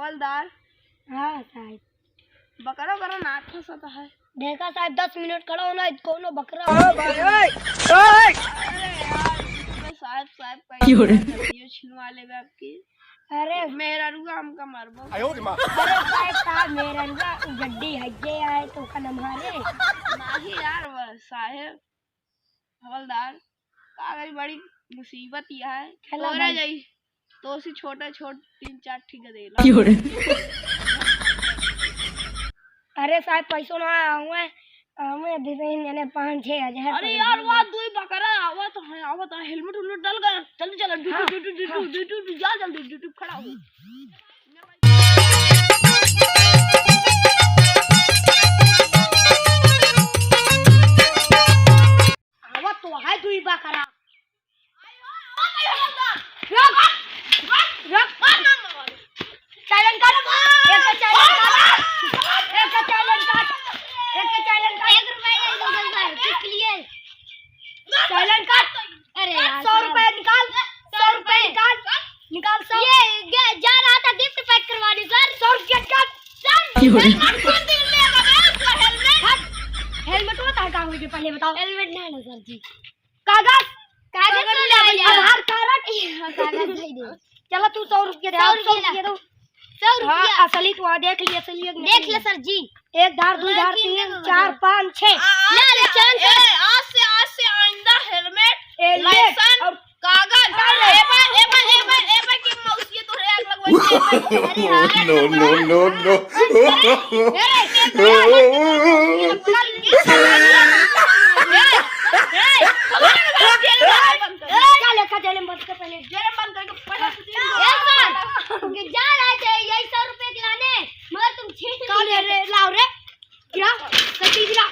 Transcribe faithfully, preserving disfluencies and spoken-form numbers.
हवलदार। हाँ साहब। बकरा बकरा ना फंसता है। देखा साहब, दस मिनट खड़ा होना, इत कोनो बकरा। ओ भाई, ओए, ओए। अरे यार, इसमें साहब, साहब का क्यों रे? ये छिनवा लेगा आपकी। अरे। मेहररुआ हमका मारबो। आयो रे माँ। अरे साहब, साहब, मेहररुआ गड्डी है, ये आए तो का नाम है रे? नाही यार, वो साहेब। हवलदार, का करी, बड़ी मुसीबत यह है। खेला तोरे भाई। जाई, तो सी छोटा छोट तीन चार ठी गदेला। क्यों रे? अरे साहब, पैसो ना आवे, आवे दे दे इन्हें पाँच छः हजार अरे पैसा यार, दे। वहाँ दुई बकरा आवा तो है, आवा तो हेलमेट उलमेट डाल कर जल्दी चला, ड्यूटी, हाँ, ड्यूटी, ड्यूटी, हाँ। ड्यूटी, ड्यूटी, जा जल्दी, ड्यूटी खड़ा हो। आवा तो है दुई बकरा। रुक, रुक, रुक। चालान काट। एक का चालान काट। एक का चालान काट। एक का चालान काट। एक रुपया दे दो सर, किस लिए? चालान काट। अरे यार, सौ रुपया निकाल, सौ रुपया निकाल, निकाल सौ। ये, ये जा रहा था गिफ्ट पैक करवाने सर। सौ रुपया निकाल। सर, क्यों? हेलमेट कौन दिल में लगा है? उसका हेलमेट। हट, हेलमेट होता है कहाँ हुई पहले बताओ? हेलमेट नहीं है ना सर जी। कागज, कागज कागज तो ले ले आया। आधार कार्ड। ये हाँ, कागज दे दे। चलो तू सौ रुपया दे, सौ आप सौ रुपया रुपया दो। सौ हाँ, रुपया। असली तो वहाँ देख लिया, असली है कि देख नकली ले है? सर जी। एक धार, दो धार, तीन, चार, पाँच, छः। आ, आज ले, से, ले, चल, ए, चल। आज से, आज से आइंदा हेलमेट, हेलमेट लाइसेंस और कागज। अरे। ए भाई, ए भाई, ए भाई, ए भाई, की मौसी तोहरे आग लगवाई है, ए भाई। अरे यार, No, no, no, no। ए, ए, ए, ए, ए, क्या लिखा जेल में बंद कर पहले? जेल में बंद करके पहले ए, सर, जा रहे थे यही सौ रुपए दिलाने, मगर तुम छीन का ले लिए। रे, लाओ रे। गिरा, सच्ची गिरा।